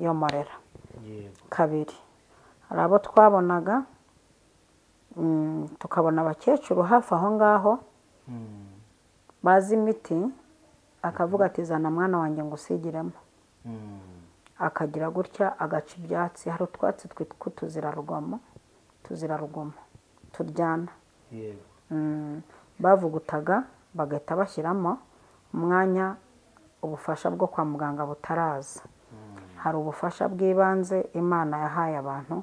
Yomorera kabiri hari abo twabonaga, tukabona abakecuru hafi aho ngaho bazi imiti, akavuga ati zana mwana wanjye ngo usigiremo, akagira gutya agaca ibyatsi. Hari utwatsi twitwa tuzirarugomo turyana, bavugutaga bagahita bashyiramo umwanya ubufasha bwo kwa muganga butaraza. Hari ubufasha bw'ibanze Imana yahaye abantu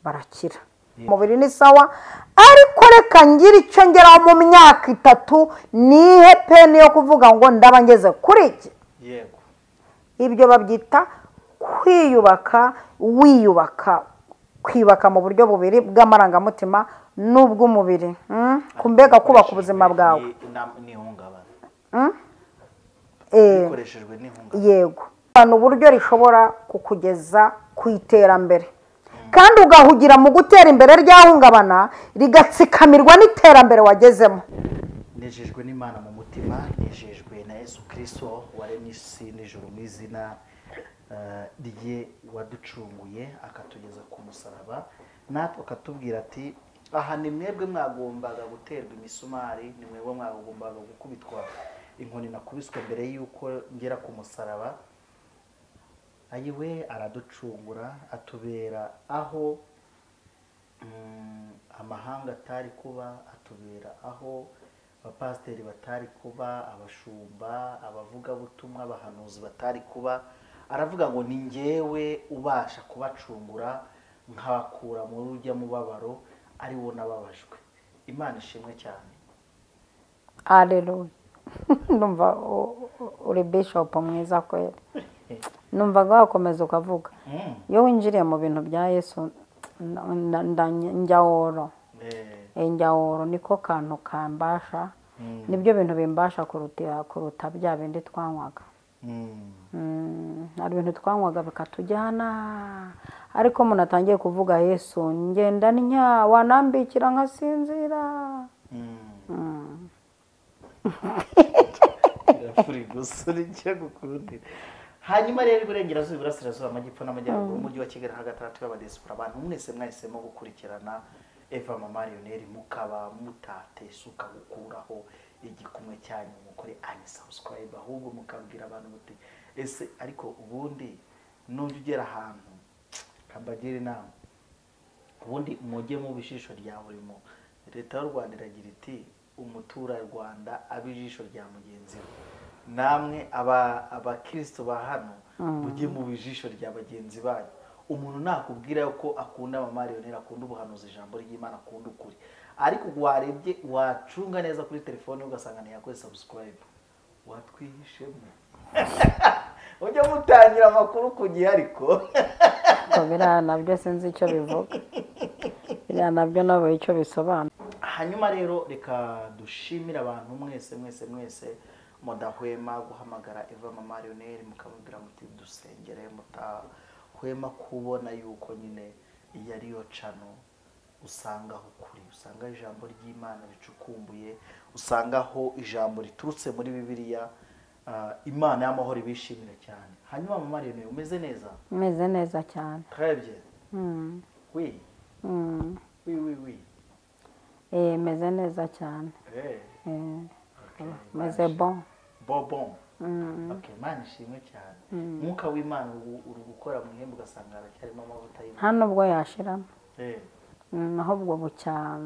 barakira. Umubiri ni sawa, ariko reka ngira icyo ngeraho mu myaka 3 nihe peni yo kuvuga ngo ndaba ngeze kuri iki. Yego, ibyo babyita kwiyubaka. Wiyubaka, kwiyubaka mu buryo bubiri bw'amarangamutima n'ubw'umubiri, kumbega kubaka ubuzima bwawe. Yego, uburyo rishobora kukugeza ku iterambere, kandi ugahugira mu gutera imbere ryahungabana rigatsikamirwa n'iterambere wagezemo. Nejejwe n'Imana mu mutima, nejejwe na Yesu Kristo waremye isi n'ijuru mu izina rye waducunguye akatugeza ku musaraba, natwe akatubwira ati aha ni mwebwe mwagombaga guterwa imisumari, ni mwebwe mwagombaga gukubitwa inkoni nakubiswe mbere y'uko ngera ku musaraba. Ayiwe araducungura atubera aho amahanga atari kuba, atubera aho abapasiteri batari kuba, abashumba, abavugabutumwa, abahanuzi batari kuba. Aravuga ngo ni njyewe ubasha kubacungura nkabakura muri ujya mubabaro ari wo nababajwe. Imana ishimwe cyane. Haleluya. Ndumva uri bishop mwiza kweli. Numvaga wakomeza ukavuga. Iyo winjiriye mu bintu bya Yesu njyaworo. Njyaworo niko kantu kambasha, nibyo bintu bimbasha kuruta bya bindi twanywaga. Hari ibintu twanywaga bikatujyana, ariko umuntu atangiye kuvuga Yesu ngenda ntya wanambikira nkasinzira. Hanyuma rero iburengerazuba, iburasirazuba, amajyepfo n'amajyaruguru, umujyi wa Kigali hagati y'abadesipora, abantu mwese mwahisemo gukurikirana Eva Mama Lionel, mukaba mutatesuka gukuraho igikumwe cyanyu mukore unsubscribe, ahubwo mukabwira abantu muti ese ariko ubundi nujya ugera ahantu kambagira inama, ubundi mujye mu bishisho rya buri mu leta y'u Rwanda iragira iti umuturarwanda abijisho rya mugenzi we. Namwe abakristo ba hano mujye mu bijisho rya bagenzi banyu. Umuntu nakubwira ko akunda Mama Lionel, akunda ubuhanuzi, ijambo ry'Imana, akunda ukuri, ariko warebye wacunga neza kuri telefone ugasanga ntiyakoze subscribe, watwihishemo. Ujye mutangira amakuru ku gihe. Ariko biriya nabyo sinzi icyo bivuga, biriya nabyo nabo icyo bisobanura. Hanyuma rero reka dushimire abantu mwese mwese mwese mudahwema guhamagara Eva Mama Lionel mukamubwira muti dusengere, mutahwema kubona yuko nyine iyo ariyo cano usangaho ukuri, usanga ijambo ry'Imana ricukumbuye, usangaho ijambo riturutse muri Bibiliya. Imana y'amahoro ibishimira cyane. Hanyuma Mama Lionel, umeze neza? Umeze neza cyane. Très bien. Oui. Oui, oui, oui. Meze neza cyane. Meze bon. Bon. Okay, Imana ishimwe cyane. Mwuka w'Imana uri gukora mu ihembe ugasanga haracyarimo amavuta y'Imana. Nta nubwo yashiramo. Ahubwo bucya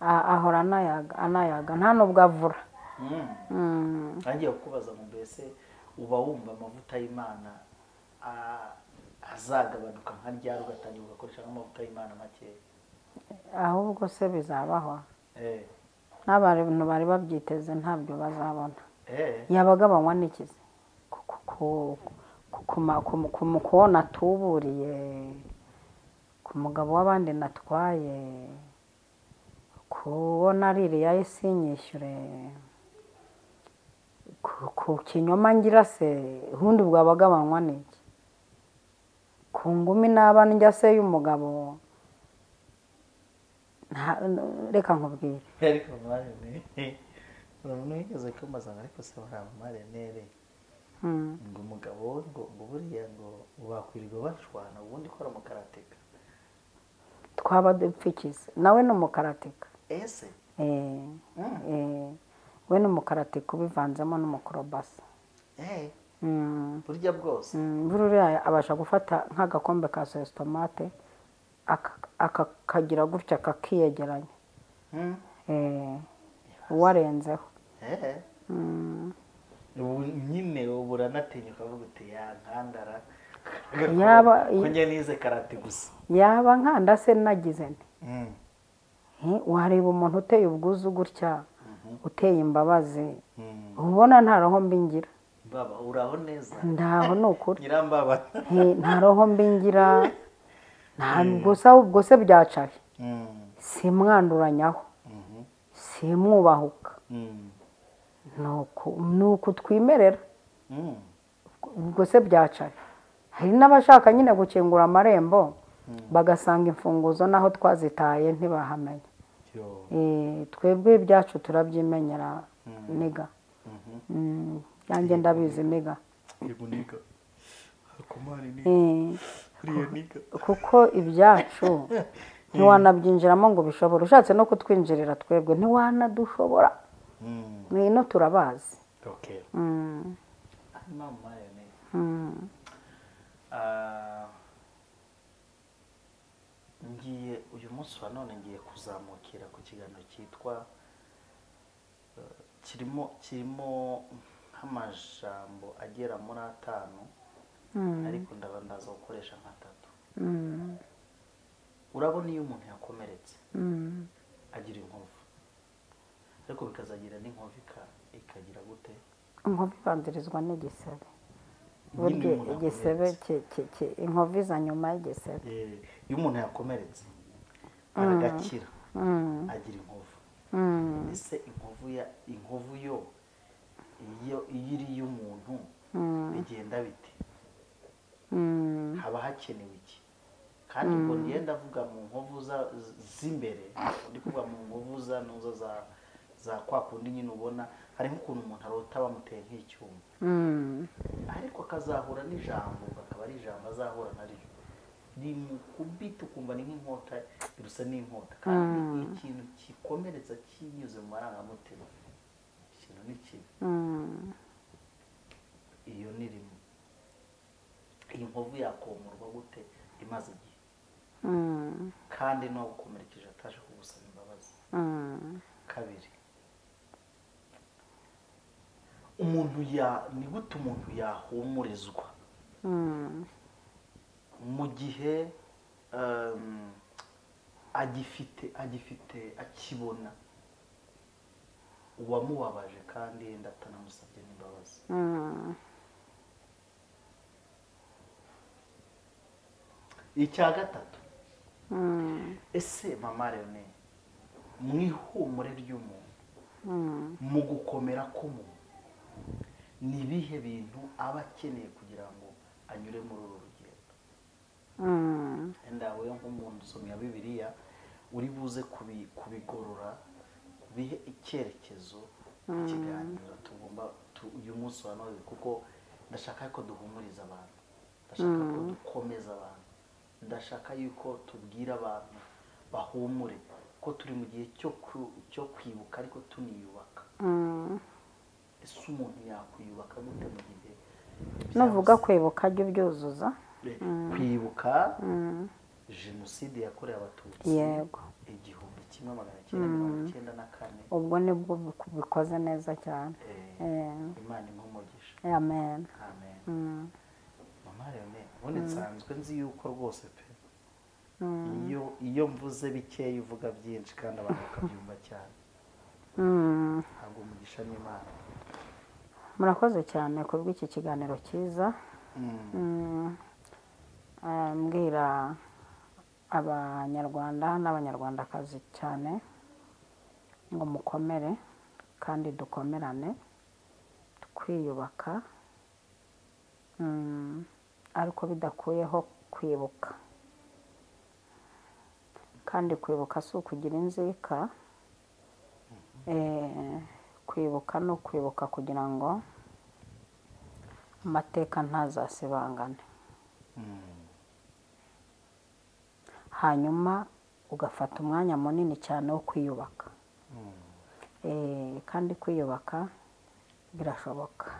ahora anayaga, nta nubwo avura. Nangiye kukubaza ngo mbese uba wumva amavuta y'Imana azagabanuka nka ryari ugatangira ugakoresha nk'amavuta y'Imana makeya? Ahubwo se bizabaho. N'abantu bari babyiteze ntabyo bazabona. Yabagabanywa n'ikizi kubona atuburiye ku mugabo w'abandi natwaye, kubona ririya isinyishyure ku kinyoma ngira se, ubundi bwabagabanywa n'iki? Ku ngumi naba njya se y'umugabo. Reka nkubwire. Ariko Mama Lionel, umuntu wigeze kumbaza ariko se Mama Lionel Ngo umugabo ngo buriya ngo bakwirirwa bashwana ubundi ko ari umukarateka. Twaba dupfikize nawe ni umukarateka. Ese we ni umukarateka ubivanzemo n'umukorobasa. Burya bwose buriya abasha gufata nk'agakombe ka sositomate akakagira gutya kakiyegeranya. Uwarenzeho nyine ubu uranatinya ukavuga uti yankandara yaba njye nize karate gusa. Yaba nkanda se nagize nte? Wareba umuntu uteye ubwuzu gutya, uteye imbabazi, ubona nta roho mbi ngira. Baba uraho neza. Ndaho ni ukuri. Nyirambaba. Nta roho mbi ngira. Gusa ubwo se byacaye. Simwanduranyaho. Simwubahuka. Nuko twimerera. Ubwo se byacaye. Hari n'abashaka nyine gukingura amarembo bagasanga imfunguzo naho twazitaye ntibahamenya. Twebwe ibyacu turabyimenyera niga. Yanjye ndabizi niga. Kuko ibyacu ntiwanabyinjiramo ngo bishobora. Ushatse no kutwinjirira twebwe ntiwanadushobora. Ino turabazi. Ngiye uyu munsi wa none ngiye kuzamukira ku kiganiro cyitwa kirimo nk'amajambo agera muri 5 ariko ndabandaza gukoresha nka 3. Urabona iyo umuntu yakomeretse agira inkovu, ariko bikazagira n'inkovu ikagira gute? Inkovu ibanzirizwa n'igisebe. Burya igisebe inkovu iza nyuma y'igisebe. Iyo umuntu yakomeretse aragakira agira inkovu. Ese inkovu yo iyo iri y'umuntu bigenda bite? Haba hakenewe iki? Kandi ubwo ngenda avuga mu nkovu z'imbere, ndi kuvuga mu nkovu za nuza za kwa kundi nyine ubona hari nk'ukuntu umuntu arota bamuteye nk'icyuma, ariko akazahura n'ijambo, akaba ari ijambo azahura naryo rimukubita ukumva ni nk'inkota, birusa n'inkota. Kandi ikintu gikomeretsa kinyuze mu marangamutima, ikintu ni kibi. Iyo ni rimwe. Iyi nkovu yakomorwa gute imaze igihe? Kandi n'uwagukomerekeje ataje kugusaba imbabazi. Kabiri, umuntu ni gute umuntu yahumurizwa mu gihe agifite akibona uwamubabaje kandi yenda atanamusabye n'imbabazi? Icya gatatu, ese mama Leone, mu ihumure ry'umuntu, mu gukomera k'umuntu, ni ibihe bintu aba akeneye kugira ngo anyure muri uru rugendo? Wenda wowe nk'umuntu usomye Bibiliya uri buze kubigorora, bihe icyerekezo ikiganiro tugomba uyu munsi wa none, kuko ndashaka ko duhumuriza abantu, ndashaka ko dukomeza abantu, ndashaka yuko tubwira abantu bahumure ko turi mu gihe cyo kwibuka ariko tuniyubaka. Ese umuntu yakwiyubaka gute mu gihe navuga kwibuka jya ubyuzuza? Kwibuka jenoside yakorewe Abatutsi, yego, 1994. Ubwo nibwo bikoze neza cyane. Imana imuhe umugisha. Amen. Amen. Mama Leone, ubundi nsanzwe nzi yuko rwose pe iyo mvuze bikeya uvuga byinshi kandi abantu bakabyumva cyane. Ntabwo umugisha n'Imana. Murakoze cyane kubw'iki kiganiro cyiza. Mbwira Abanyarwanda n'Abanyarwandakazi cyane ngo mukomere kandi dukomerane, twiyubaka, ariko bidakuyeho kwibuka. Kandi kwibuka si ukugira inzika, kwibuka no kwibuka kugira ngo Amateka ntazasibangane. Hanyuma ugafata umwanya munini cyane wo kwiyubaka. Kandi kwiyubaka birashoboka.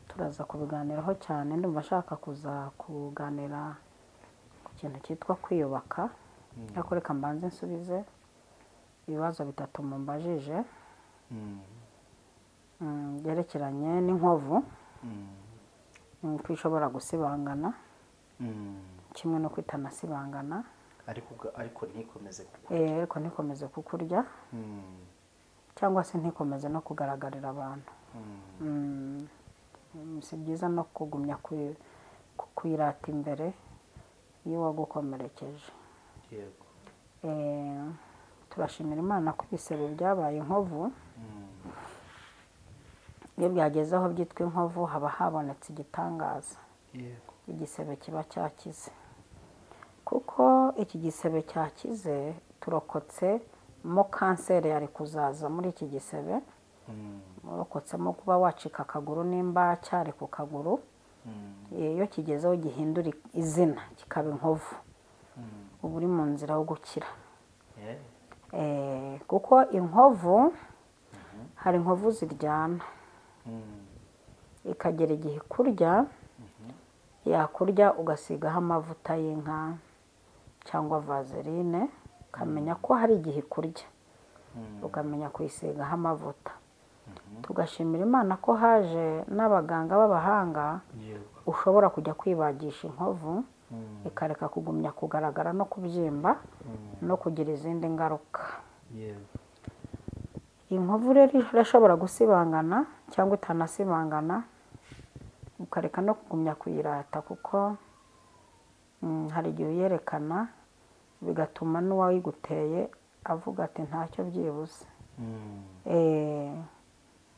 Turaza kubiganiraho cyane, ndumva nshaka kuza kuganira ku kintu cyitwa kwiyubaka. Ariko reka mbanze nsubize ibibazo bitatu mumbajije byerekeranye n'inkovu, ko ishobora gusibangana kimwe no kwitanasibangana, ariko ntikomeze kukurya. Ariko ntikomeze kukurya cyangwa se ntikomeze no kugaragarira abantu. Si byiza no kugumya kuyirata imbere iyo wagukomerekeje. Yego. Turashimira Imana ko ibisebe byabaye inkovu. Iyo byageze aho byitwa inkovu haba habonetse igitangaza. Yego. Igisebe kiba cyakize. Kuko iki gisebe cyakize turokotse mo kanseri yari kuzaza muri iki gisebe. Urokotsemo kuba wacika akaguru nimba cyari ku kaguru. Iyo kigezeho gihindura izina kikaba inkovu. Uba uri mu nzira yo gukira. Kuko inkovu hari inkovu ziryana. Ikagera igihe kurya, yakurya ugasigaho amavuta y'inka cyangwa vaseline, ukamenya ko hari igihe kurya, ukamenya kuyisigaho amavuta. Tugashimira Imana ko haje n'abaganga b'abahanga, ushobora kujya kwibagisha inkovu ikareka kugumya kugaragara no kubyimba no kugira izindi ngaruka. Inkovu rero irashobora gusibangana cyangwa itanasibangana, ukareka no kugumya kuyirata, kuko hari igihe uyerekana bigatuma n'uwayiguteye avuga ati ntacyo byibuze.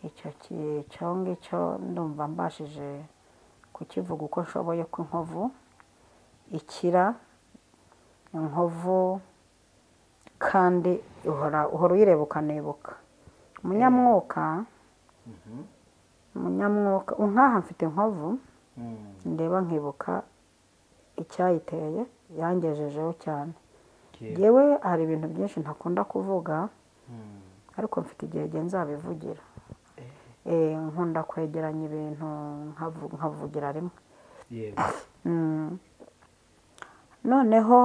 Icyo ngicyo ndumva mbashije kukivuga uko nshoboye, ko inkovu ikira, inkovu kandi uhora uyireba ukanibuka. Umunyamwuka nkaha mfite inkovu ndeba nkibuka icyayiteye, yangejejeho cyane. Yewe hari ibintu byinshi ntakunda kuvuga, ariko mfite igihe nzabivugira. Nkunda kwegeranya ibintu nkavugira rimwe. Noneho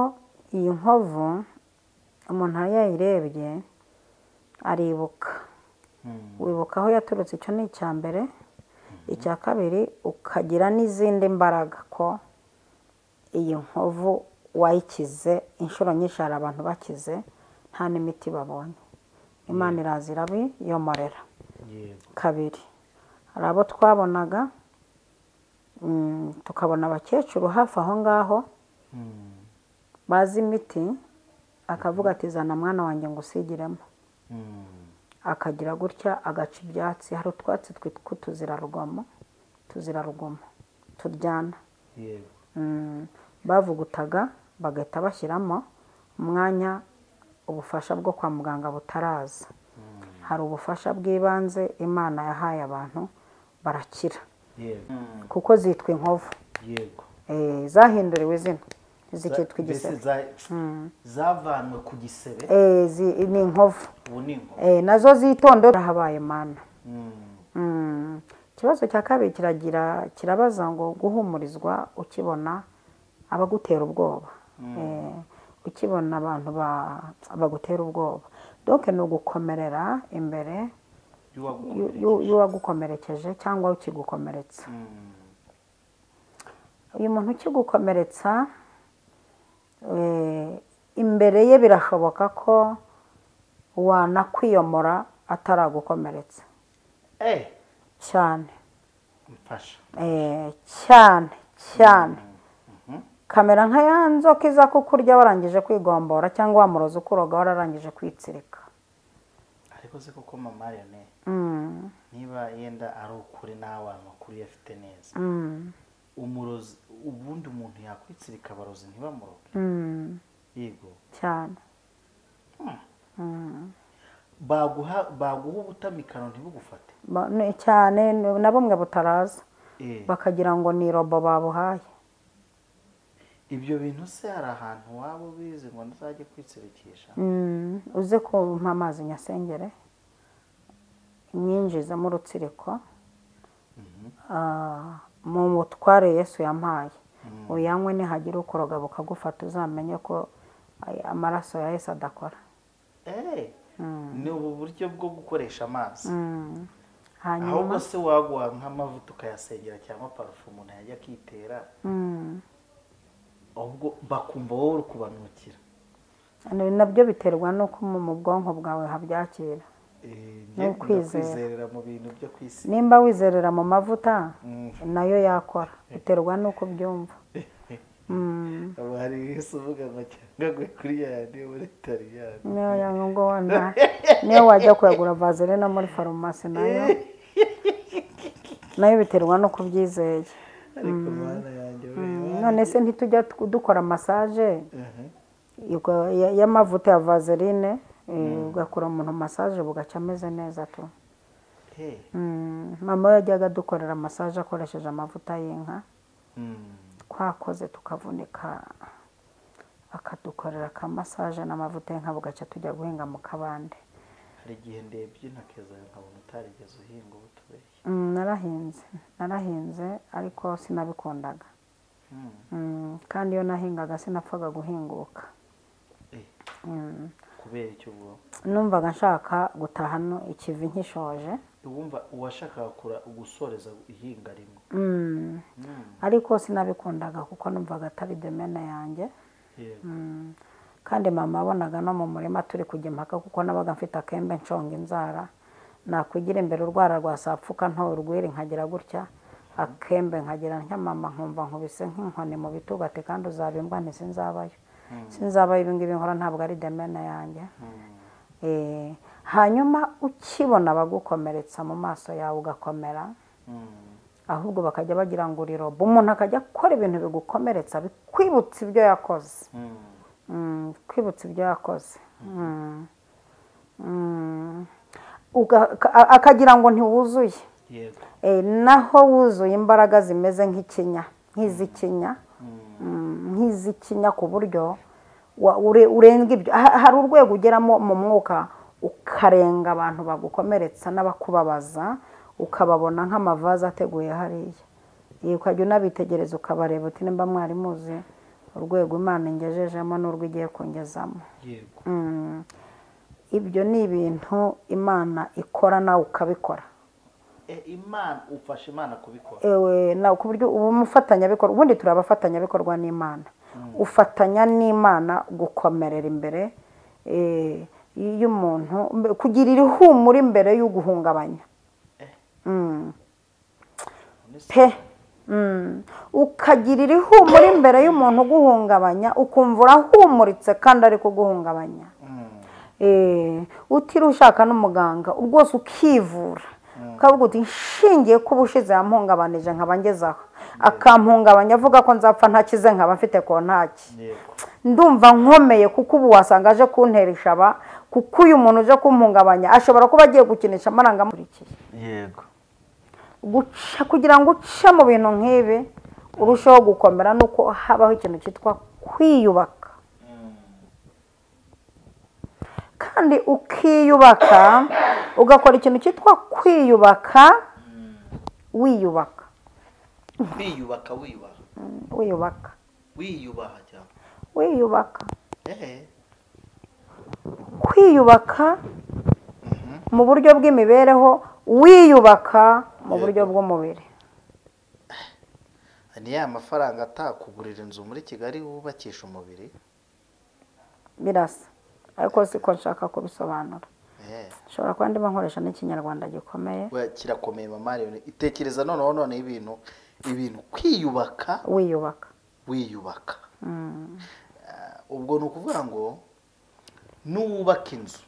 iyi nkovu umuntu yayirebye aribuka. Wibuka aho yaturutse, icyo ni icya mbere. Icya kabiri ukagira n'izindi mbaraga ko iyi nkovu wayikize. Inshuro nyinshi hari abantu bakize nta n'imiti babonye, Imana iraza irabiyomorera. Kabiri, hari abo twabonaga tukabona abakecuru hafi aho ngaho bazi imiti, akavuga ati zana mwana wanjye ngo usigiremo. Akagira gutya agaca ibyatsi, hari utwatsi twitwa tuzirarugomo turyana. Bavugutaga bagahita bashyiramo umwanya ubufasha bwo kwa muganga butaraza. Hari ubufasha bw'ibanze Imana yahaye abantu barakira. Kuko zitwa inkovu. Yego. Zahinduriwe izina zikitwa igisebe. Zavanwe ku gisebe. Ni inkovu. Ubu ni inkovu. Nazo zitondo habaye mana. Ikibazo cya kabiri kiragira kirabaza ngo guhumurizwa ukibona abagutera ubwoba. Ukibona abantu bagutera ubwoba. Donc ni ugukomerera imbere y'uwagukomerekeje cyangwa ukigukomeretsa. Uyu muntu ukigukomeretsa imbere ye birashoboka ko wanakwiyomora ataragukomeretsa. Cyane. Mfasha. Cyane cyane. Kamera nka ya nzoka iza kukurya warangije kwigombora cyangwa wamuroza ukuroga wararangije kwitsirika. Ariko se koko mama Lionel, niba yenda ari ukuri nawe amakuru yafite neza, umurozi ubundi umuntu yakwitsirika abarozi ntibamuroge? Yego. Cyane. Baguha ubutamikano ntibugufate? Cyane, na bumwe butaraza. Bakagira ngo ni robo babuhaye. Ibyo bintu se hari ahantu waba ubizi ngo nzajye kwitsirikisha? Uze kumpa amazi nyasengere nyinjiza mu rutsiriko, mu mutware Yesu yampaye, uyanywe nihagira ukoroga bukagufata uzamenye ko amaraso ya Yesu adakora. Ni ubu buryo bwo gukoresha amazi. Ahubwo se waguha nk'amavuta ukayasengera cyangwa parufe umuntu yajya akitera, ahubwo bakumva wowe uri kubanukira. Nabyo biterwa n'uko mu bwonko bwawe habyakira. Kwizerera mu bintu byo kwisi. Nimba wizerera mu mavuta nayo yakora, biterwa n'uko byumva. Hari Yesu uvuga ngo cyangwa kuri yandi muri Italiyani. Niyo ngo wana niyo wajya kuyagura vaseline muri farumasi nayo biterwa no kubyizeye. Ariko mana yanjye, none se ntitujya dukora massage y'amavuta ya vaseline, ugakora umuntu massage bugaca ameze neza tu. Mama yajyaga dukorera massage akoresheje amavuta y'inka. Twakoze tukavunika, akadukorera ka massage n'amavuta y'inka bugaca tujya guhinga mu kabande. Hari igihe ndebye intoki zawe nkabona utarigeze uhinga ubutubeshye. Narahinze ariko sinabikundaga. Kandi iyo nahingaga sinapfaga guhinguka. Kubera icyo ubwo? Numvaga nshaka gutaha no ikivi nkishoje. Wumva uwashakaga gusoreza ihinga rimwe. Ariko sinabikundaga kuko numvaga atari domaine yanjye. Kandi mama abonaga no mu murima turi kujya impaka kuko nabaga mfite akembe nshonga inzara, nakwigira imbere urwara rwasapfuka ntorwiri nkagira gutya akembe nkagira nka mama nkumva nkubise nk'inkoni mu bitugu ati kandi uzabimbwa nti sinzabayo. Sinzabayo ibi ngibi nkora ntabwo ari domaine yanjye. Hanyuma ukibona bagukomeretsa mu maso yawe ugakomera, ahubwo bakajya bagira ngo uri robo, umuntu akajya akora ibintu bigukomeretsa bikwibutsa ibyo yakoze. Kwibutsa ibyo yakoze. Akagira ngo ntiwuzuye. Naho wuzuye imbaraga zimeze nk'ikinya, nk'izikinya, nk'izikinya ku buryo urenga ibyo. Hari urwego ugeramo mu mwuka ukarenga abantu bagukomeretsa n'abakubabaza, ukababona nk'amavaze ateguye hariya. Ukajya unabitegereza ukabareba uti nimba mwari muzi urwego Imana ingejejemo n'urwo igiye kongezamo. Ibyo ni ibintu Imana ikora nawe ukabikora. Imana ufasha Imana kubikora. Na ku buryo ubu mufatanyabikorwa, ubundi turi abafatanyabikorwa n'Imana. Ufatanya n'Imana gukomerera imbere y'umuntu, kugira ihumure imbere y'uguhungabanya. Pe ukagira ihumure imbere y'umuntu uguhungabanya, ukumva urahumuritse kandi ari kuguhungabanya. Utiri ushaka n'umuganga rwose ukivura, ukavuga uti nshingiye ko ubushize yampungabanyije nkaba ngezaho, akampungabanya avuga ko nzapfa ntakize nkaba mfite kontaki, ndumva nkomeye kuko ubu wasanga aje kuntera ishaba, kuko uyu muntu uje kumpungabanya ashobora kuba agiye gukinisha amarangamutima. Yego. Guca kugira ngo uce mu bintu nk'ibi urusheho gukomera nuko habaho ikintu cyitwa kwiyubaka. Kandi ukiyubaka ugakora ikintu cyitwa kwiyubaka, wiyubaka. Kwiyubaka wiyubaha. Wiyubaka. Wiyubaha cyangwa wiyubaka. Kwiyubaka mu buryo bw'imibereho, wiyubaka mu buryo bw'umubiri. Ni ya mafaranga atakugurira inzu muri Kigali wubakisha umubiri? Birasa. Ariko siko nshaka kubisobanura. Nshobora kuba ndimo nkoresha n'ikinyarwanda gikomeye. Kirakomeye mama Leone. Itekereza noneho none ibintu kwiyubaka, wiyubaka. Wiyubaka. Ubwo ni ukuvuga ngo nuwubaka inzu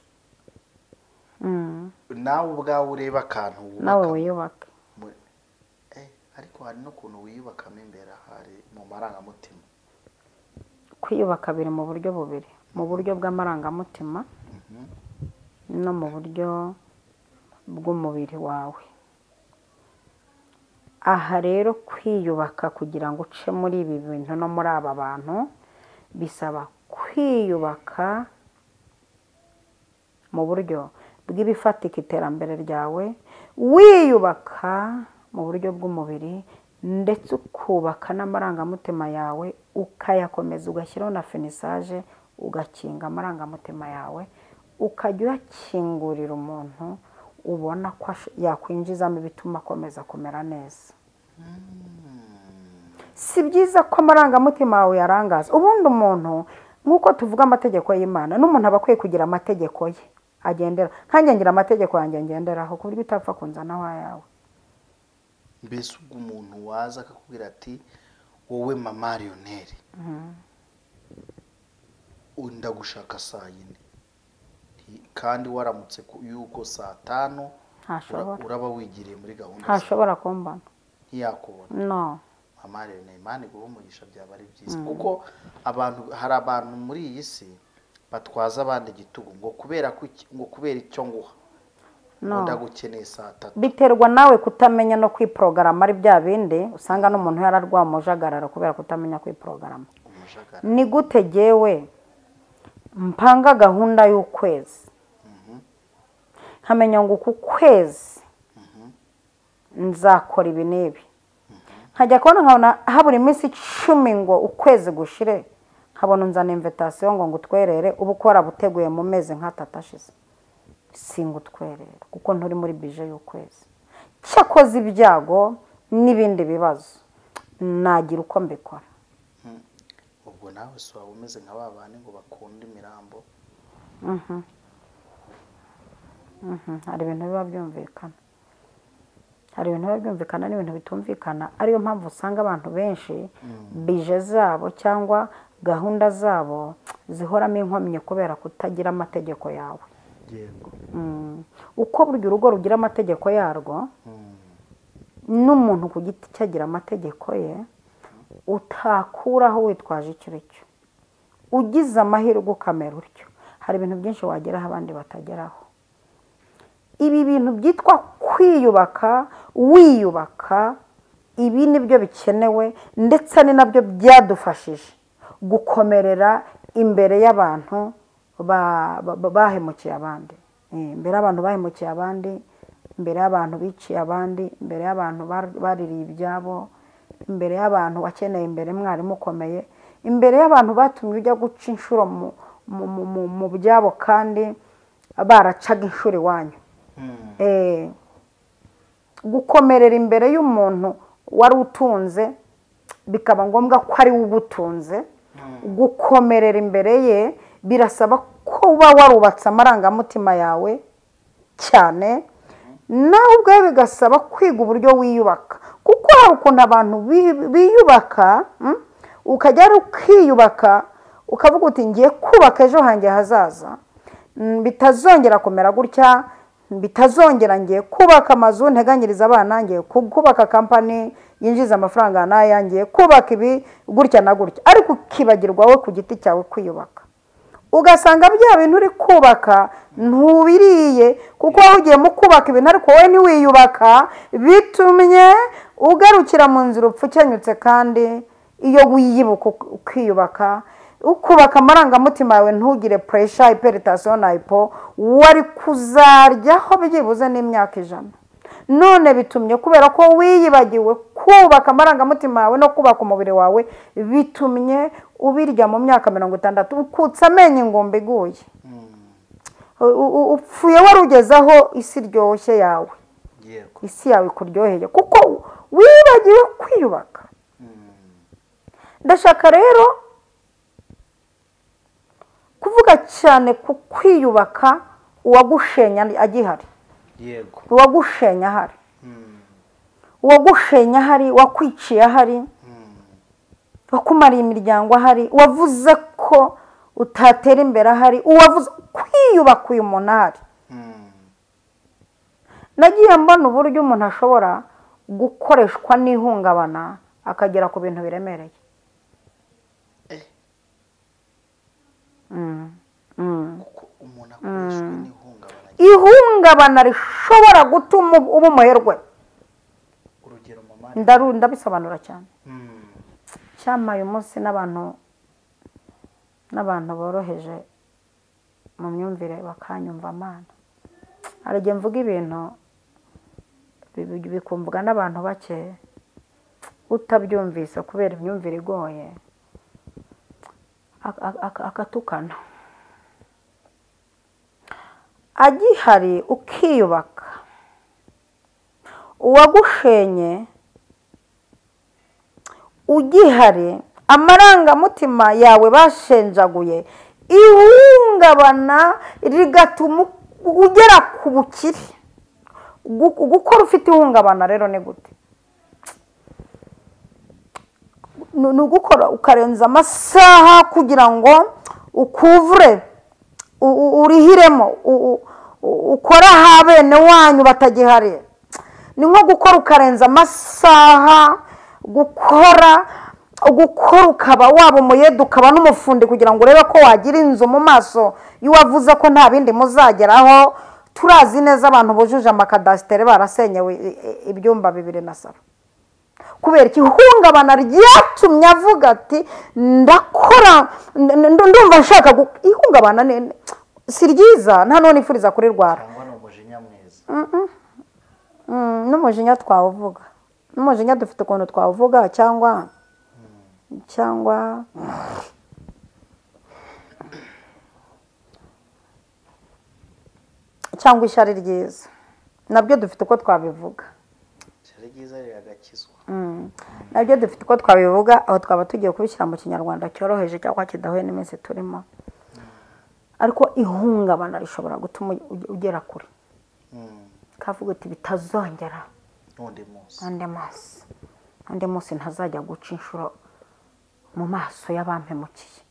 nawe ubwawe ureba akantu wubaka, nawe wiyubaka. Ariko hari n'ukuntu wiyubakamo imbere hari mu marangamutima. Kwiyubaka biri mu buryo bubiri, mu buryo bw'amarangamutima no mu buryo bw'umubiri wawe. Aha rero kwiyubaka kugira ngo uce muri ibi bintu no muri aba bantu bisaba kwiyubaka mu buryo bw'ibifatika iterambere ryawe, wiyubaka mu buryo bw'umubiri, ndetse ukubaka n'amarangamutima yawe ukayakomeza, ugashyiraho na finisaje, ugakinga amarangamutima yawe, ukajya uyakingurira umuntu ubona ko yakwinjizamo ibituma akomeza kumera neza. Si byiza ko amarangamutima yawe yarangaza. Ubundi umuntu nk'uko tuvuga amategeko y'Imana, n'umuntu aba akwiye kugira amategeko ye agendera. Nkanjye ngira amategeko yanjye ngenderaho ku buryo utapfa kunzanaho ayawe. Mbese ubwo umuntu waza akakubwira ati wowe mama Lionel ndagushaka saa 4, kandi waramutse yuko saa 5 uraba wigiriye muri gahunda, ntashobora kumbona, ntiyakubona. No mama Lionel, Imana iguhe umugisha, byaba ari byiza. Kuko abantu, hari abantu muri iyi si batwaza abandi igitugu ngo kubera ngo kubera icyo nguha ndagukeneye saa 3. Biterwa nawe kutamenya no kwiprogarama, ari bya bindi usanga n'umuntu yararwa umujagararo kubera kutamenya kwiprogarama. Ni gute jewe mpanga gahunda y'ukwezi, nkamenya ngo ku kwezi nzakora ibi n'ibi, nkajya kubona nkabona habura iminsi 10 ngo ukwezi gushire, nkabona unzana invitation ngo ngutwerere, ubu ko warabuteguye mu mezi nk'atatu ashize, singutwerera kuko nturi muri bije y'ukwezi. Cyakoze ibyago n'ibindi bibazo nagira uko mbikora. Ubwo nawe si waba umeze nka ba bandi ngo bakunda imirambo? Hari ibintu biba byumvikana, hari ibintu biba byumvikana n'ibintu bitumvikana. Ariyo mpamvu usanga abantu benshi bije zabo cyangwa gahunda zabo zihoramo inkomyi kubera kutagira amategeko yawe. Yego. Uko burya urugo rugira amategeko yarwo, n'umuntu ku giti cye agira amategeko ye, utakuraho witwaje icyo cyo. Ugize amahirwe ukamera utyo, hari ibintu byinshi wageraho abandi batageraho. Ibi bintu byitwa kwiyubaka, wiyubaka, ibi nibyo bikenewe, ndetse ni nabyo byadufashije gukomerera imbere y'abantu bahemukiye abandi, imbere y'abantu bahemukiye abandi, imbere y'abantu biciye abandi, imbere y'abantu baririye ibyabo, imbere y'abantu wakeneye imbere mwarimu ukomeye, imbere y'abantu batumye ujya guca inshuro mu byabo kandi baracaga inshuro iwanyu. Gukomerera imbere y'umuntu wari utunze bikaba ngombwa ko ari we ugutunze, gukomerera imbere ye birasaba ko uba warubatse amarangamutima yawe cyane, nawe ubwawe bigasaba kwiga uburyo wiyubaka. Kuko hari ukuntu abantu biyubaka, ukajya ukiyubaka ukavuga uti ngiye kubaka ejo hanjye hazaza, bitazongera kumera gutya, bitazongera, ngiye kubaka amazu nteganyiriza abana, ngiye kubaka kampani yinjiza amafaranga n'aya, ngiye kubaka ibi gutya na gutya, ariko ukibagirwa wowe ku giti cyawe kwiyubaka. Ugasanga bya bintu uri kubaka ntubiriye, kuko wahugiye mu kubaka ibintu ariko wowe ntiwiyubaka, bitumye ugarukira mu nzira upfukenyutse. Kandi iyo wiyibuka ukiyubaka, ukubaka amarangamutima yawe, ntugire pressure, hypertension na hypo, wari kuzaryaho byibuze n'imyaka 100. None bitumye kubera ko wiyibagiwe kubaka amarangamutima yawe no kubaka umubiri wawe, bitumye ubirya mu myaka 60, ukutsa amenyo ingumba iguye, upfuye warugezaho isi iryoshye yawe, isi yawe ikuryoheye kuko wibagiwe kwiyubaka. Ndashaka rero kuvuga cyane ku kwiyubaka uwagushenya agihari. Yego. Uwagushenya ahari, uwagushenya ahari, wakwiciye ahari, wakumariye imiryango ahari, wavuze ko utatera imbere ahari, uwavuze kwiyubaka uyu muntu ahari. Nagiye mbona uburyo umuntu ashobora gukoreshwa n'ihungabana akagera ku bintu biremereye. Kuko umuntu akoreshwa n'ihungabana, ihungabana rishobora gutuma uba umuherwe. Urugero mama Ndabisobanura cyane. Cyamaye umunsi n'abantu boroheje mu myumvire bakanyumva Mana. Hari igihe mvuga ibintu bikumvwa n'abantu bake, utabyumvise kubera imyumvire igoye akatukana. Agihari ukiyubaka, uwagushenye ugihari, amarangamutima yawe bashenjaguye, ihungabana rigatuma ugera ku bukire. Gukora ufite ihungabana rero ni gute? Ni ugukora ukarenza amasaha kugira ngo ukuvure, urihiremo, ukora ha bene wanyu batagihari. Ni nko gukora ukarenza amasaha, gukora ukaba waba umuyede ukaba n'umufundi kugira ngo urebe ko wagira inzu mu maso y'uwavuze ko nta bindi muzageraho. Turazi neza abantu bujuje amakadasitere barasenyewe ibyumba 2 na salo kubera ihungabana ryatumye avuga ati ndakora, ndumva nshaka. Ihungabana si ryiza, nta none ifuriza kurirwara. N'umujinya twawuvuga, n'umujinya dufite ukuntu twawuvuga, cyangwa ishyari ryiza, nabyo dufite uko twabivuga. Nabyo dufite uko twabivuga, aho twaba tugiye kubishyira mu kinyarwanda cyoroheje cyangwa kidahuye n'iminsi turimo. Ariko ihungabana rishobora gutuma ugera kure, kavuga uti bitazongera undi munsi ntazajya guca inshuro mu maso y'abampemukiye.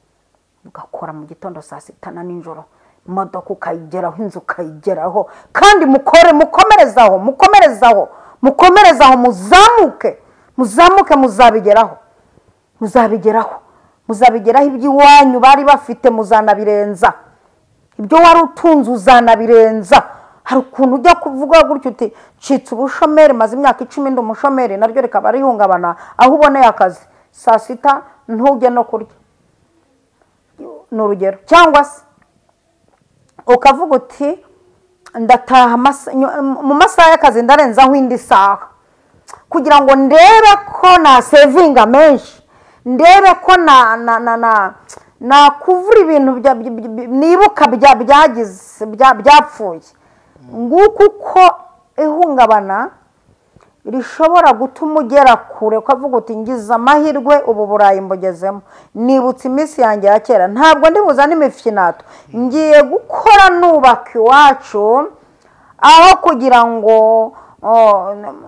Ugakora mu gitondo, saa sita na nijoro, imodoka ukayigeraho, inzu ukayigeraho, kandi mukore, mukomerezaho, mukomerezaho, mukomerezaho, muzamuke, muzamuke, muzabigeraho, muzabigeraho, muzabigeraho. Iby'iwanyu bari bafite muzanabirenza, ibyo wari utunze uzanabirenza. Hari ukuntu ujya kuvuga gutyo uti ncitse ubushomeri, maze imyaka 10 ndi umushomeri, naryo rikaba rihungabana. Aho uboneye akazi saa sita ntujye no kurya, ni urugero. Cyangwa se ukavuga uti ndataha mu masaha y'akazi ndarenzaho indi saha kugira ngo ndebe ko na sevinga menshi, ndebe ko na nakuvura ibintu nibuka byagize byapfuye. Nguko uko ihungabana rishobora gutuma ugera kure, ukavuga uti ngize amahirwe ubu Burayi mbugezemo, nibutse iminsi yanjye ya kera, ntabwo ndibuza n'imifinato, ngiye gukora nubaka iwacu, aho kugira ngo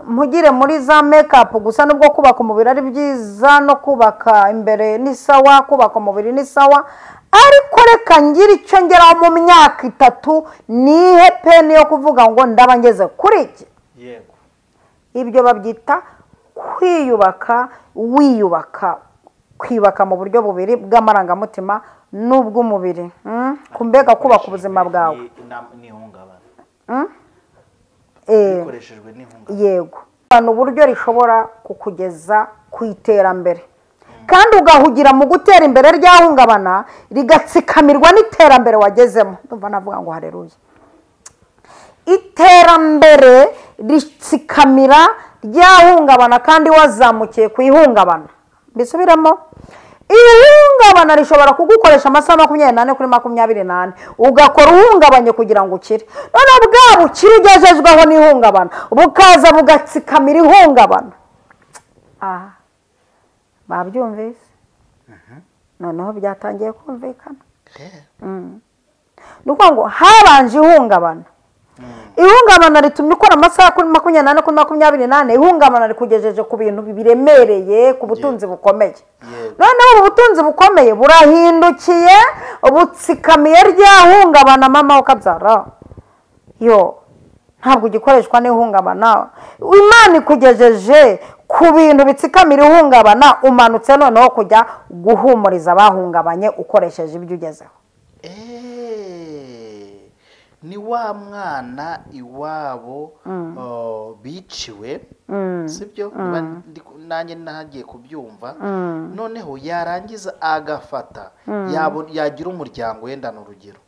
mpugire muri za make-up gusa. Nubwo kubaka umubiri ari byiza, no kubaka imbere ni sawa, kubaka umubiri ni sawa, ariko reka ngire icyo ngeraho mu myaka 3, nihe peni yo kuvuga ngo ndaba ngeze kuri iki. Yego, ibyo babyita kwiyubaka, wiyubaka, kwiyubaka mu buryo bubiri bw'amarangamutima n'ubw'umubiri. Kumbega kubaka ubuzima bwawe yego, uburyo rishobora kukugeza ku iterambere, kandi ugahugira mu gutera imbere ryahungabana rigatsikamirwa n'iterambere wagezemo. Ndumva navuga ngo haleluya. Iterambere ritsikamira ryahungabana kandi wazamukiye ku ihungabana. Mbisubiremo, ihungabana rishobora kugukoresha amasaha 24 kuri 24, ugakora uhungabanye kugira ngo ukire. None bwa bukire ugejejweho n'ihungabana bukaza bugatsikamira ihungabana. Babyumvise? Noneho byatangiye kumvikana. Ni ukuvuga ngo habanje ihungabana, ihungabana ritumye ukora amasaha kuri 24 kuri 24, ihungabana rikugejeje ku bintu biremereye, ku butunzi bukomeye. Noneho ubu butunzi bukomeye burahindukiye, butsikamiye ryahungabana. Mama ukabyara yo ntabwo ugikoreshwa n'ihungabana. Imana ikugejeje ku bintu bitsikamira ihungabana, umanutse noneho kujya guhumuriza abahungabanye ukoresheje ibyo ugezeho. Ni wa mwana iwabo biciwe, sibyo? Nanjye nagiye kubyumva. Noneho yarangiza agafata yagira umuryango, wenda ni urugero,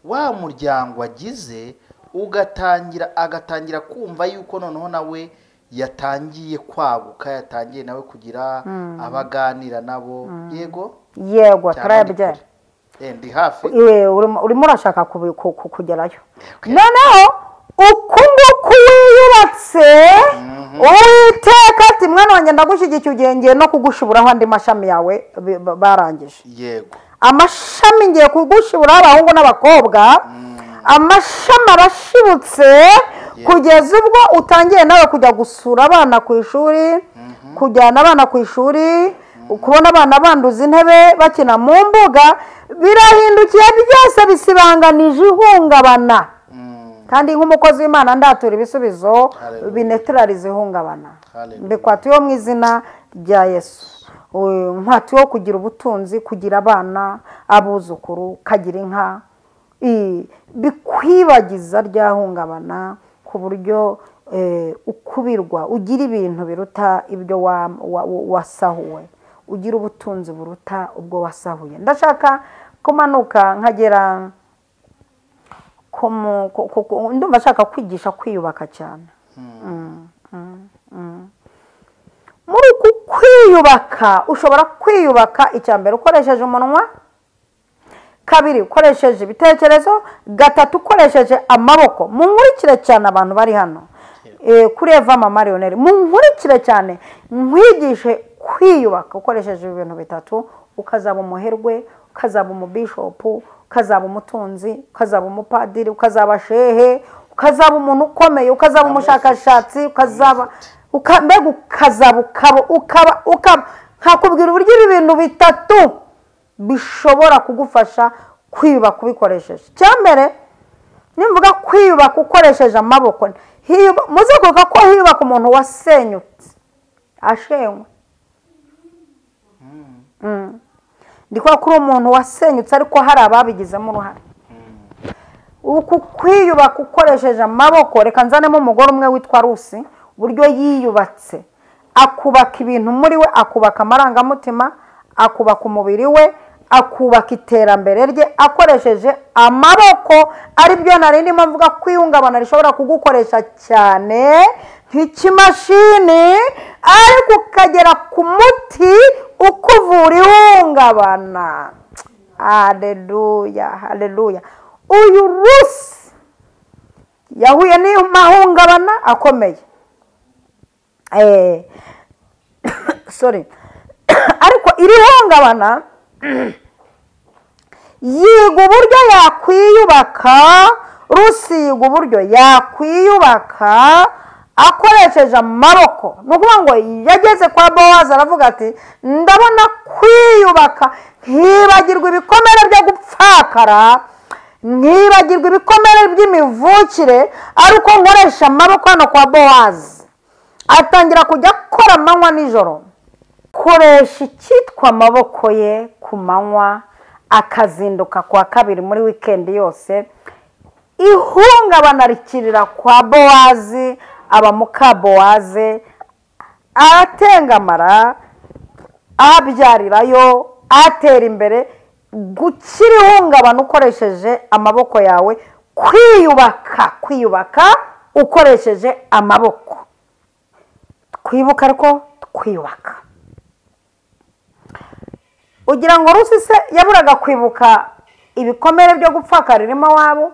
wa muryango agize agatangira kumva yuko noneho nawe yatangiye kwaguka, yatangiye nawe kugira abaganira nabo. Yego yego, turabyara. Ndi hafi. Urimo urashaka kugerayo. Noneho uku nguku wiyubatse, Uwiteka ati mwana wanjye ndagushyigikiye, ugiye ngiye no kugushiburaho andi mashami yawe barangije. Yego, amashami ngiye kugushiburaho abahungu n'abakobwa, amashami arashibutse kugeza ubwo utangiye nawe kujya gusura abana ku ishuri, kujyana abana ku ishuri, kubona abana banduza intebe bakina mu mbuga, birahindukiye byose bisibanganije ihungabana. Kandi nk'umukozi w'Imana ndatura ibisubizo binetralize ihungabana. Mbikwatuye mu izina rya Yesu. Nkwatuye kugira ubutunzi, kugira abana, abuzukuru, kagira inka, bikwibagiza ryahungabana ku buryo ukubirwa, ugira ibintu biruta ibyo wasahuwe, ugira ubutunzi buruta ubwo wasahuye. Ndashaka kumanuka nkagera ndumva ashaka kwigisha kwiyubaka cyane. Muri uku kwiyubaka ushobora kwiyubaka icya mbere ukoresheje umunwa, kabiri ukoresheje ibitekerezo, gatatu ukoresheje amaboko. Munkurikire cyane abantu bari hano kuri Eva Mama Lionel, munkurikire cyane nkwigishe kwiyubaka ukoresheje ibintu bitatu, ukazaba umuherwe, ukazaba umubishopu, ukazaba umutunzi, ukazaba umupadiri, ukazaba shehe, ukazaba umuntu ukomeye, ukazaba umushakashatsi, ukazaba mbega ukazaba ukaba nkakubwira uburyo ibi bintu bitatu bishobora kugufasha kwiyubaka ubikoresheje. Icyambere nimvuga kwiyubaka ukoresheje amaboko, muze kuvuga ko hiyubaka umuntu wasenyutse ashenywe. Ndi kuvuga ko umuntu wasenyutse ariko hari ababigizemo uruhare. Uku kwiyubaka ukoresheje amaboko, reka nzanemo umugore umwe witwa Rusi, uburyo yiyubatse akubaka ibintu muri we, akubaka amarangamutima, akubaka umubiri we, akubaka iterambere rye akoresheje amaboko. Aribyo nari ndimo mvuga kwihungabana rishobora kugukoresha cyane nk'ikimashini, ariko ukagera ku muti ukuvura ihungabana. Haleluya, haleluya. Uyu Rusi yahuye n'amahungabana akomeye. Sorry. Ariko iri hungabana yiga uburyo yakwiyubaka. Rusi yiga uburyo yakwiyubaka akoresheje amaboko. Ni ukuvuga ngo yageze kwa Bowazi aravuga ati ndabona kwiyubaka, nkibagirwa ibikomere byo gupfakara, nkibagirwa ibikomere by'imivukire, ariko nkoresha amaboko hano kwa Bowazi. Atangira kujya akora amanywa nijoro, koresha icyitwa amaboko ye ku manywa, akazinduka kwa kabiri muri wikendi yose. Ihungabana rikirira kwa Bowazi, aba muka Bowazi, aratengamara, abyarirayo, atera imbere. Gukira ihungabana ukoresheje amaboko yawe, kwiyubaka, kwiyubaka ukoresheje amaboko. Twibuka ariko twiyubaka. Ugira ngo Rusi se yaburaga kwibuka ibikomere byo gupfakara ririmo wabo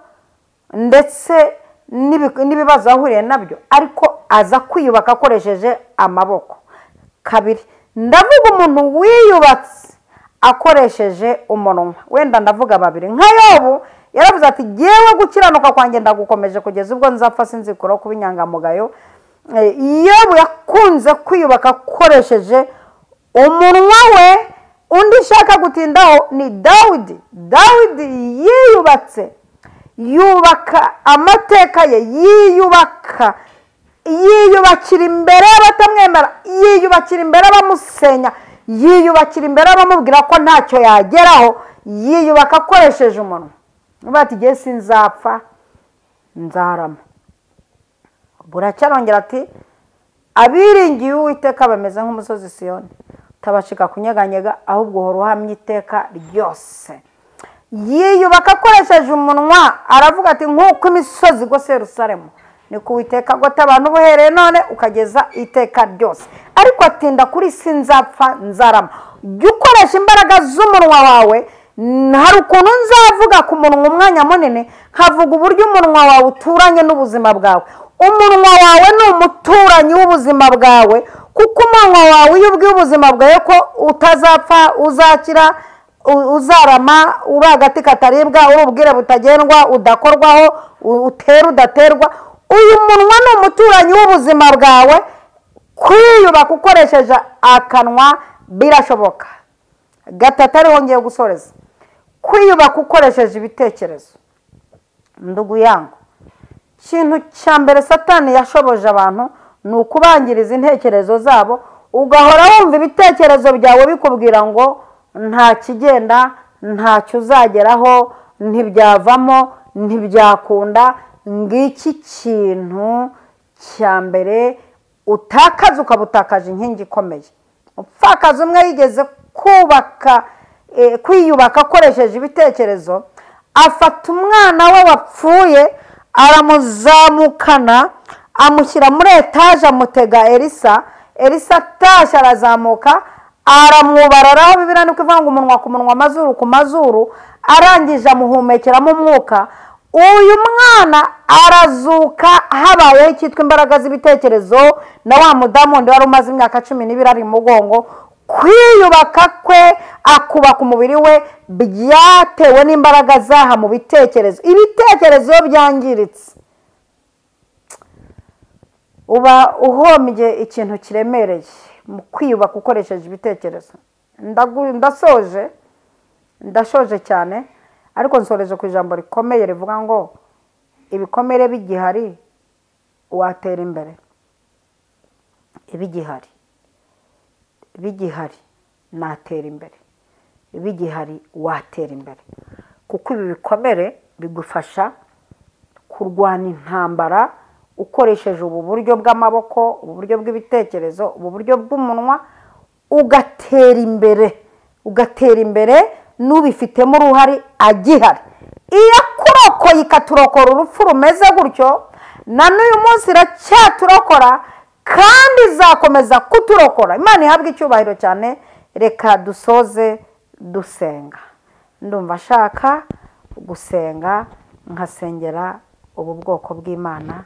ndetse n'ibibazo ahuriye nabyo, ariko aza kwiyubaka akoresheje amaboko. Kabiri, ndavuga umuntu wiyubatse akoresheje umunwa. Wenda ndavuga babiri. Nka Yobu yaravuze ati jyewe gukiranuka kwanjye ndagukomeje kugeza ubwo nzapfa, sinzikuraho kuba inyangamugayo. Yobu yakunze kwiyubaka akoresheje umunwa we. Undi shaka gutindaho ni Dawidi. Dawidi yiyubatse, yubaka amateka ye, yiyubaka, yiyubakira imbere y'abatamwemera, yiyubakira imbere abamusenya, yiyubakira imbere abamubwira ko ntacyo yageraho, yiyubaka akoresheje umunwa. Bati jye sinzapfa nzarama. Buracyarongera ati abiringiye Uwiteka bameze nk'umusozi Siyoni, utabashika kunyeganyega, ahubwo uhora uhamye iteka ryose. Yiyubaka akoresheje umunwa, aravuga ati nk'uko imisozi igose Yerusalemu niko Uwiteka agota abantu uhereye none ukageza iteka ryose. Ariko atinda kuri sinzapfa nzarama. Jya ukoresha imbaraga z'umunwa wawe. Hari ukuntu nzavuga ku munwa umwanya munini, nkavuga uburyo umunwa wawe uturanye n'ubuzima bwawe. Umunwa wawe ni umuturanyi w'ubuzima bwawe, kuko umunwa wawe iyo ubwiye ubuzima bwawe ko utazapfa, uzakira, uzarama, uri agati kataribwa, uri ubwire butagendwa, udakorwaho, utera udaterwa. Uyu munwa ni umuturanyi w'ubuzima bwawe. Kwiyubaka ukoresheje akanwa birashoboka. Gatatu ariho ngiye gusoreza, kwiyubaka ukoresheje ibitekerezo. Ndugu yangu, ikintu cya mbere Satani yashoboje abantu ni ukubangiriza intekerezo zabo, ugahora wumva ibitekerezo byawe bikubwira ngo nta kigenda, ntacyo uzageraho, ntibyavamo, ntibyakunda. Ngiki kintu cya mbere utakaza, ukabutakaje inkingi ikomeye. Umupfakazi umwe yigeze kubaka kwiyubaka akoresheje ibitekerezo, afata umwana we wapfuye aramuzamukana, amushyira muri etaje, amutega Elisa. Elisa atashye arazamuka, aramwubararaho. Bibiliya niko ivuga ngo umunwa ku munwa, amazuru ku mazuru, arangije amuhumekeramo umwuka. Uyu mwana arazuka. Habayeho icyitwa imbaraga z'ibitekerezo na wa mudamu wundi wari umaze imyaka 12 ari mugongo. Kwiyubaka kwe, akubaka umubiri we, byatewe n'imbaraga zaha mu bitekerezo. Ibitekerezo byangiritse, uba uhombye ikintu kiremereye mu kwiyubaka ukoresheje ibitekerezo. Ndasoje, ndashoje cyane, ariko nsoreje ku ijambo rikomeye rivuga ngo ibikomere bigihari watera imbere. Ibigihari, bigihari natera imbere, bigihari watera imbere, kuko ibi bikomere bigufasha kurwana intambara ukoresheje ubu buryo bw'amaboko, ubu buryo bw'ibitekerezo, ubu buryo bw'umunwa, ugatera imbere, ugatera imbere n'ubifitemo uruhare agihari. Iyo kurokoye ikaturokora urupfu rumeze gutyo, na n'uyu munsi iracyaturokora kandi izakomeza kuturokora. Imana ihabwe icyubahiro cyane. Reka dusoze dusenga. Ndumva ashaka gusenga, nkasengera ubu bwoko bw'Imana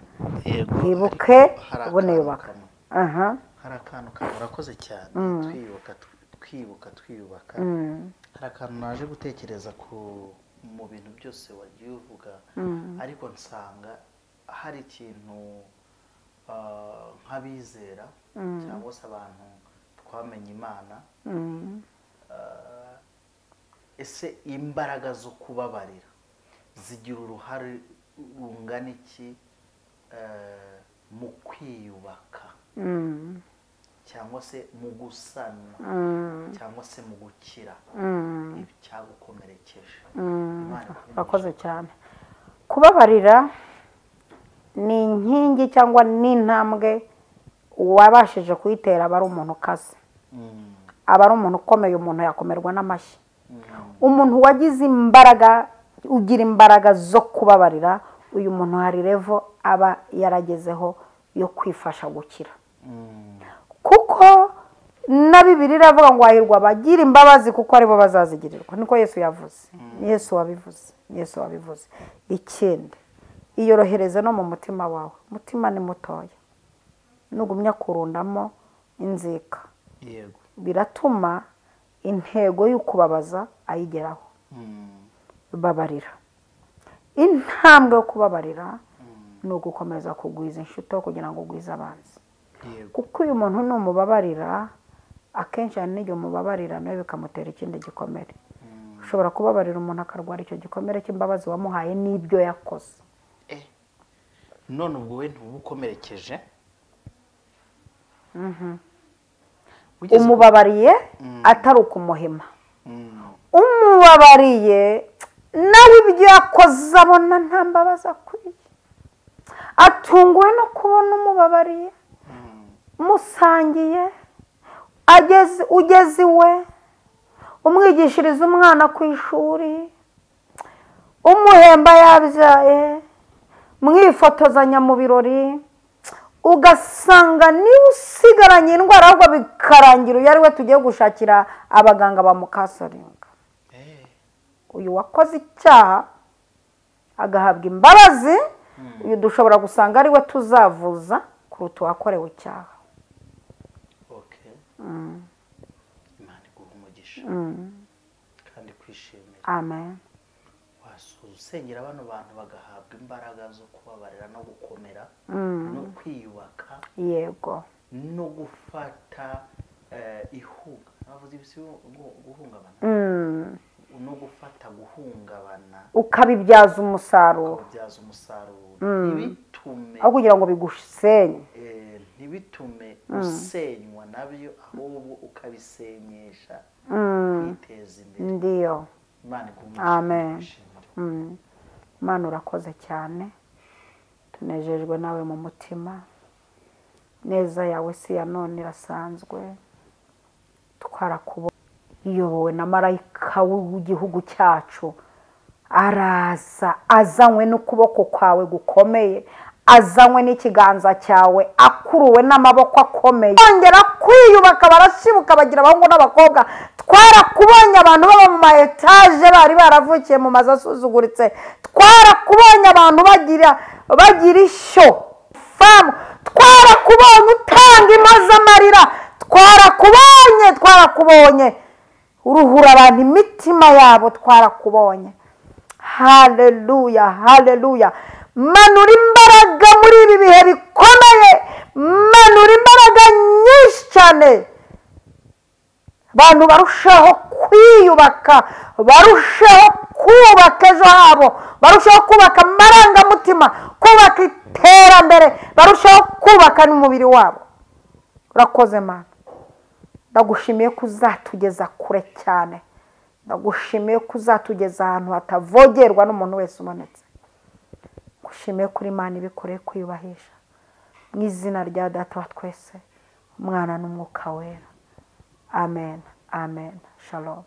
bwibuke buniyubaka. Hari akantu urakoze cyane, twiyubaka, twibuka, twiyubaka. Hari akantu naje gutekereza ku mu bintu byose wagiye uvuga, ariko nsanga hari ikintu nk'abizera cyangwa se abantu twamenye Imana, ese imbaraga zo kubabarira zigira uruhare rungana iki mu kwiyubaka cyangwa se mu gusana cyangwa se mu gukira icyagukomerekeje? Urakoze cyane. Kubabarira ni inkingi cyangwa ni intambwe uwabashije kuyitera aba ari umuntu ukaze, aba ari umuntu ukomeye, umuntu yakomerwa n'amashyi. Umuntu wagize imbaraga, ugira imbaraga zo kubabarira, uyu muntu hari level aba yaragezeho yo kwifasha gukira. Kuko na Bibiliya iravuga ngo hahirwa abagira imbabazi kuko aribo bazazigirirwa. Niko Yesu yavuze, Yesu wabivuze, Yesu wabivuze. Ikindi, iyorohereze no mu mutima wawe. Umutima ni mutoya, nugumya kurundamo inzika, yego, biratuma intego y'ukubabaza ayigeraho. Babarira. Intambwe yo kubabarira ni ugukomeza kugwiza inshuti kugira ngo ugwize abanzi. Kuko uyu muntu numubabarira, akenshi hari n'igihe umubabarira nawe bikamutera ikindi gikomere. Ushobora kubabarira umuntu akarwara icyo gikomere cy'imbabazi wamuhaye n'ibyo yakoze. None ubwo we ntubukomerekeje? Umubabariye atari ukumuhima, umubabariye Nawe ibyo yakoze abona nta mbabazi akwiye, atunguwe no kubona umubabariye, musangiye, ugeze iwe, umwigishiriza umwana ku ishuri, umuhemba yabyaye, mwifotozanya mu birori, ugasanga niba usigaranye indwara ahubwo bikarangira uyu ari we tugiye gushakira abaganga bamukasoringa. Uyu wakoze icyaha agahabwa imbabazi, uyu dushobora gusanga ari we tuzavuza kuruta uwakorewe icyaha. Imana iguhe umugisha kandi kwishimira. Amen. Wasuza usengera bano bantu bagahabwa imbaraga zo kubabarira no gukomera no kwiyubaka, yego, no gufata ihunga, bavuze ibisi guhungabana, no gufata guhungabana ukabibyaza umusaruro, ntibitume aho kugira ngo bigusenye, ntibitume usenywa nabyo, ahubwo ukabisenyesha kwiteza imbere. Ndiyo. Imana iguhe. Amen. Imana urakoze cyane, tunejejwe nawe mu mutima. Neza yawe si ya none irasanzwe, twarakubonye iyobowe na marayika w'igihugu cyacu, araza azanywe n'ukuboko kwawe gukomeye, azanywe n'ikiganza cyawe, akuruwe n'amaboko akomeye, bongera kwiyubaka, barashibuka, bagira abahungu n'abakobwa. Twarakubonye abantu baba mu ma etaje bari baravukiye mu mazu asuzuguritse, twarakubonye abantu bagira ishyo famu, twarakubonye utanga impozamarira, twarakubonye uruhura abantu imitima yabo, twarakubonye. Haleluya, haleluya. Manura imbaraga muri ibi bihe bikomeye, manura imbaraga nyinshi cyane, abantu barushaho kwiyubaka, barushaho kubaka ejo habo, barushaho kubaka amarangamutima, kubaka iterambere, barushaho kubaka n'umubiri wabo. Urakoze Mana, ndagushimiye ko uzatugeza kure cyane, ndagushimiye ko uzatugeza ahantu hatavogerwa n'umuntu wese ubonetse. Ngushimiye kuri Imana ibikoreye kwiyubahisha, mu izina rya Data wa twese, Umwana n'Umwuka Wera. Amen, amen. Shalom.